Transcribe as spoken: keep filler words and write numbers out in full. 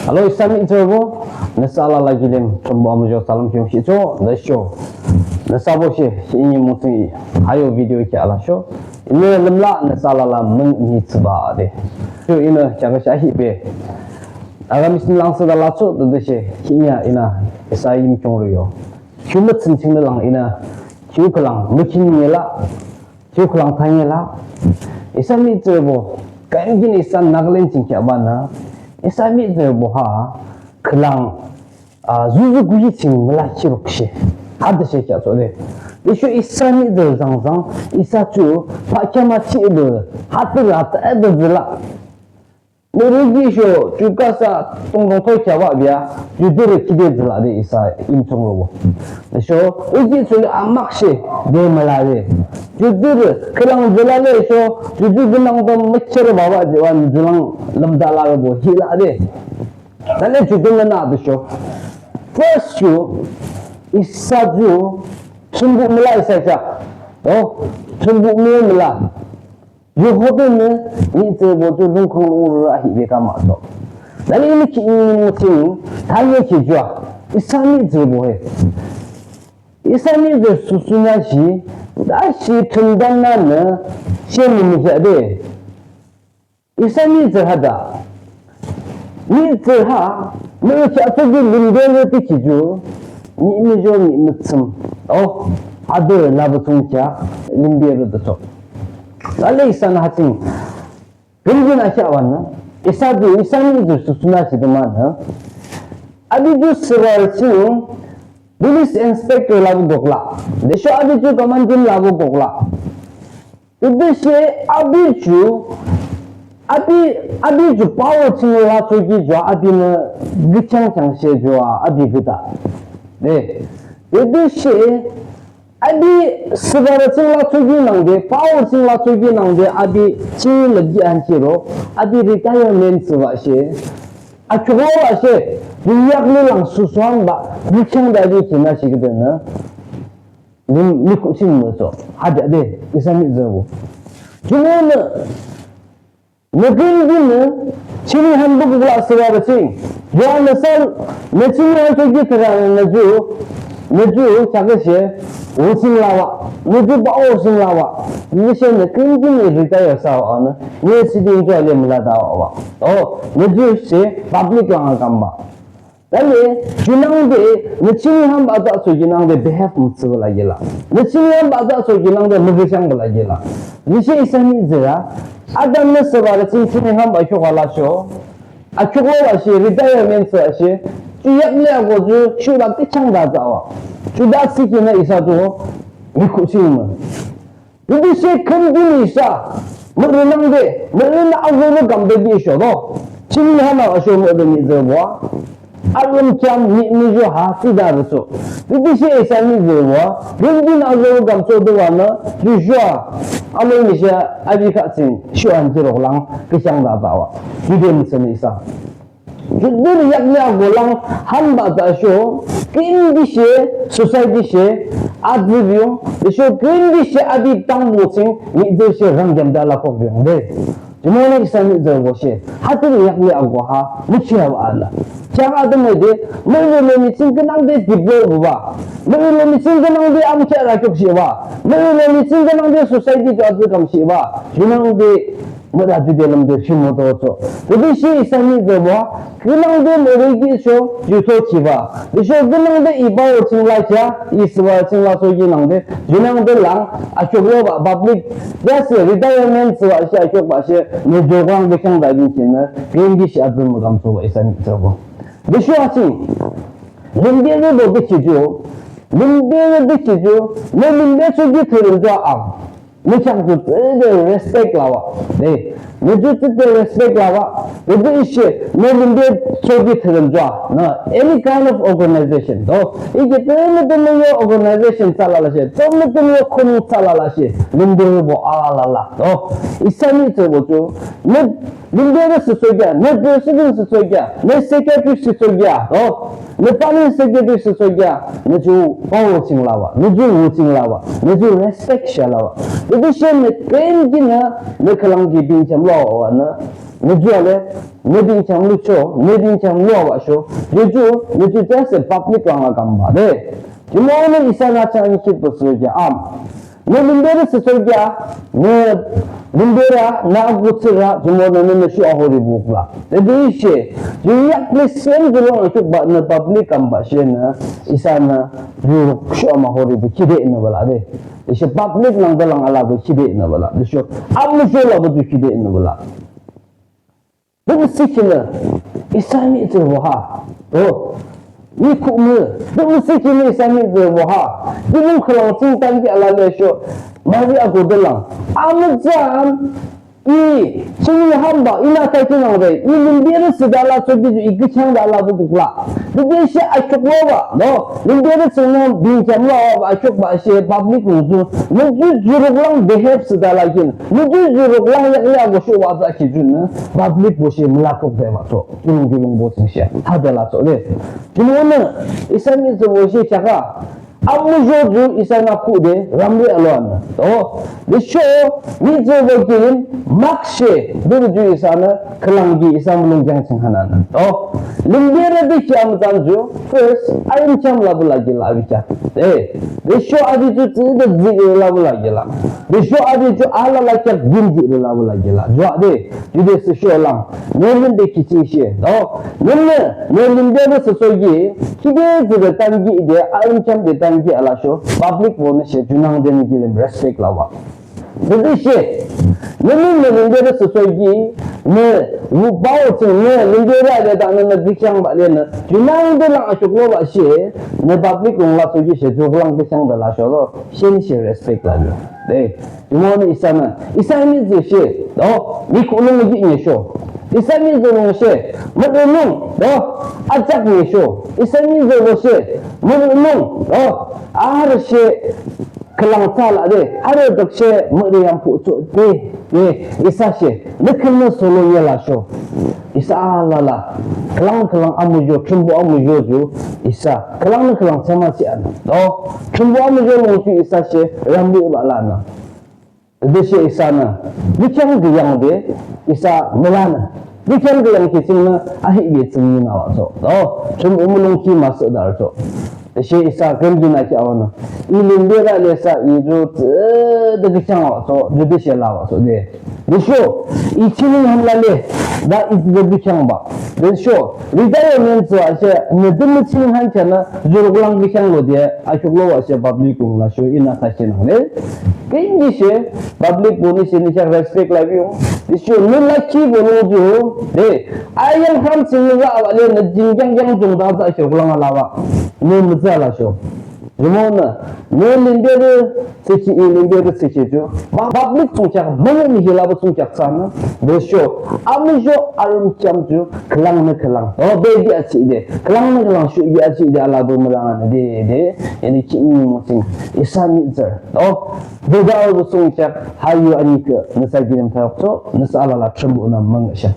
Hello, isa mihtsürübo, nüsa alala kilim Thrünpuh amuzho salam khiungshihchoh. Tüsho nüsabo she, shi ini mung ching i ha yo video kheahla sho, inü lümla nüsa alala mün mihtsüba de. Sho inü kheaküshe ahibe, Naga Mission lang thsüde lachoh tütüshe, shi inya inü isa Yimkhiungrü yo, khimütsün chingnü lang inü, khiu khülang mükhinge la, khiu khülang thangela, isa mihtsürübo, küyimkinü isa Nagaland ching kheahbanü, isa mihtsürübo ha khülang, a, zuzu kuhi ching müla khiruk she, ha tüshe kheahchoh de. Tüsho isa mihtsürü zangzang, isa ju pakheam achibe, hatürü atade züla, mürü ki sho ju kasa tongtong thokheabah bia, judürü khide züla de isa Yimkhiungrübo. Tüsho iki chule amak she de müla de, judürü khülang züla le sho, judü künangde müchirü baba jiwan julang lümda larübo hila de. Tale judü ngana tüsho, first ju, isa ju Thrünpuh müla isa kheak, o, Thrünpuh mü müla, ju hodenü mihtsürübo ju lungkhung lungrü ahibe kamchoh. Tale inü ki inü mung ching, tale ki jua, isa mihtsürübo he, isa mihtsürü süsüna shi, tüshe Thrünpuhnü she mümükheah de. Isa mihtsürü hade, mihtsürü ha, mükheah atsü ki limberü de ki ju, mi mijo mi mütsüm, o, abe labah thsungkheak limberü de cho. Tale isanü ha ching, küyimkinü kheahbanü, isa ju, isa mihtsürü süsüna shi de manü, api ju sübarü ching, police inspector labah kukla, tüsho api ju commandant labah kukla. Tütüshe api ju, api, api ju power ching lachoki ju apinü kükheang kheangshe ju api küde. De, tütüshe api sübarü ching lachoki nangde, power ching lachoki nangde, api ching lagi anchiro, api retirement thsübah she, akhiuklobah she, ju yakli lang süsoanbah, kükheangde api kinü shi küdenü lim mikuching mücho, hade de, isa mihtsürübo. Jumonü, nü küyimkinü, chini hanbuk bula sübarü ching, jua nüsa, nü chini hanchoki thürü nü ju, nü ju kheaküshe, wüching labah, nü ju ba wüching labah, nüshe nü küyimkinü retire thsübah nü, nü sitting jua le müla thsübah. O, nü ju she public lang akambah. Tale, junangde, nü chini hanbah atsü junangde behave mütsübah lagi la. Nü chini hanbah atsü junangde müküchang bala gi la. Nüshe isa mihtsürü, adanü sübarü ching chini hanbah akhiukbah lasho, akhiuklobah she retirement thsübah she, ju yakli ako ju, shuda tichang da thsübah. Jude thsükinü isa ju, mikuching mü. Tütüshe küyimkinü isa, mürü nangde, mürünü azürü kamde di sho do. Chini hanbah asho mürü mihtsürübo. Arüm kheam mi mijo ha thsüde rücho. Tütüshe isa mihtsürübo, küyimkinü azürü kamcho de banü, ju shuwa, alomi she, api kheak ching, shuwa anchirok lang, kükheang da thsübah. Jude mütsünü isa. Judürü yakli ako lang hanbah thsüsho, küyimki she, society she, atsü biung, tüsho küyimki she api tangbo ching, mihtsürü she rangkem de alakok biung de. Jumonü isa mihtsürübo she, hadürü yakli ako ha, müchiabah ala. Kheak atümü de, mürü lomi ching künangde develop bah. Mürü lomi ching künangde amkhia rakhiukshihbah. Mürü lomi ching künangde society ju atsü kamshihbah. Junangde, mürü atsü de lümde shimoto cho. Tütüshe isa mihtsürübo, künangde mürü ki sho, ju thokhiba. Tüsho künangde iba o ching lakheah, i süba ching lachoki nangde, junangde lang, akhiuklobah, public, just retirement thsübah she, akhiukbah she, nü jokang bekang da binkhinü, küyimki she atsü mükamchoba isa mihtsürübo. Tüsho aching, limberübo de ki ju, limberü de ki ju, nü limbe choki thürün ju a. Nü kheak ju tsüde respect labah. De, nü ju tsüde respect labah. Tütüshe, nü limbe choki thürün ju a. Na, any kind of organization. To, ike tümütümü yo organization thsülalashe, tümütümü yo khunü thsülalashe, limberübo alalala. To, isa mihtsürübo ju, nü limberü thsüchoki a, nü president thsüchoki a, nü secretary thsüchoki a. To, nü finance secretary thsüchoki a, nü ju power ching labah, nü ju wu ching labah, nü ju respect she labah. Tütüshe nü küyimkinü, nü khülang ki binchem lo wa nü, Nü ju ale, nü binkheam lucho, nü binkheam luabah sho, ju ju, nü ju just a public lang akambah de. Jumonü isanü chang khitpü thsüki am. Nü limberü thsüthsüki a, nü limberü, nü abuthsürü, jumonü nü nü sho ahoripü kuklah. Tütüshe, ju yakli same ju lang akhiukbah nü public kambah shenü, isanü, ju sho ama ahoripü khide nü bala de. Tüshe public lang de lang alapü khide nü bala. Tüsho, amüsho lapü ju khide nü bala. Tümü thsükhinü, isa mihtsürübo ha. O, mi khumü, tümü thsükhinü isa mihtsürübo ha. Tümü khülang tsingtangki alale sho, mari akodelang. Amütsan, i, ching hamba, inü thakhinang de, i limberü thsüde alachoki ju i kükheangde alapü kuklah. Tütüshe akhiukloba, no, limberü thsünü binkheam luabah akhiukbah she public lung ju, nü ju juruk lang behave thsüde alakhi. Nü ju juruk lang yakli akoshobah thsakhi junü, publicbo she mülakukde macho, kiulong kiulongbo thsüshe, hade lachoh le. Jumonü, isa mihtsürübo she kheaka, amüsho ju isanü khude, ramri aloanü. To, tüsho, mihtsürübo kilim, makshe, tütü ju isanü, khülang ki isa mulong kheak ching hananü. To, limberü tüshe amütsan ju, first, ayimkheam lapü lagi la abikheak. E, tüsho api ju tsüde tsüde lapü lagi la. Tüsho api ju alala kheak gimtsüde lapü lagi la. Ju ade, jude thsüsho lang. Nü limde kiching she. To, nünü, nü limde thsüshoki, kide tsüde tangkide, ayimkheamde tangki alasho, publicbonü she, junangde nü kilim respect labah. Tütüshe, nünü nü limberü thsüshoki, nü wubao thsüng nü limberü ale tha nünü kükheangbah lenü, junangde lang akhiuklobah she, nü public lung lachoki she, juruk lang kükheangde lasho lo, shenü she respect labah. De, jumonü isanü, isa mihtsürü she, o, mi khulung jinyesho. Isa mihtsürü lung she, mürü lung, o, ajak nyesho. Isa mihtsürübo she, mürü lung, o, arü she, khülang thsala de, arü dük she mürü yampuchoh de, de, isa she, nü khünü solo yelasho. Isa alala, khülang khülang amuzho, Thrünpuh amuzho ju, isa, khülangnü khülang thsüma thsüanü. O, Thrünpuh amuzho lung ju isa she, ramri bala nü. Tüshe isanü, bikheang kükheangde, isa mülanü. Bikheang kükheang kichingnü, ahihbe thsüngni nü awachoh. O, Thrünpuh mulongkhi müsühdarchoh. Tüshe isa kümkinü ki awanü. I limberü lesa i ju tsüde kükheang awachoh, ju tüshe la awachoh de. Tüsho, i ching hanlale, tha i ju kükheangbah. Tüsho, retirement thsüa she, nü tümü ching han kheanü, juruk lang kükheanglo de, akhiukloba she public lung lasho, inü thakhinang le. Küyimkishe, publicbonü she nü kheak respect labiung. Tüsho nü lakhibo lung ju, de, ayang ham thsüngni la abale nü jingkyang kyang jungda thsakhi lang alabah. Nü mütsa lasho. Jumonü, nü limberü thsükhi, i limberü thsükhi ju. Ba, public thsungkheak, bangni hilabah thsungkheak thsanü. Tüsho, amuzho arümkheam ju, khülangnü khülang. O, bedi achihde, khülangnü khülang shuhbe achihde alabah mülanü de, de. Yanü ki i mo thsing, isa mihtsürü. O, Bebah arübo thsungkheak, ha yu anikhi, nüsa kilim thayokchoh, nüsa alala Thrünpuhnü müngühshang.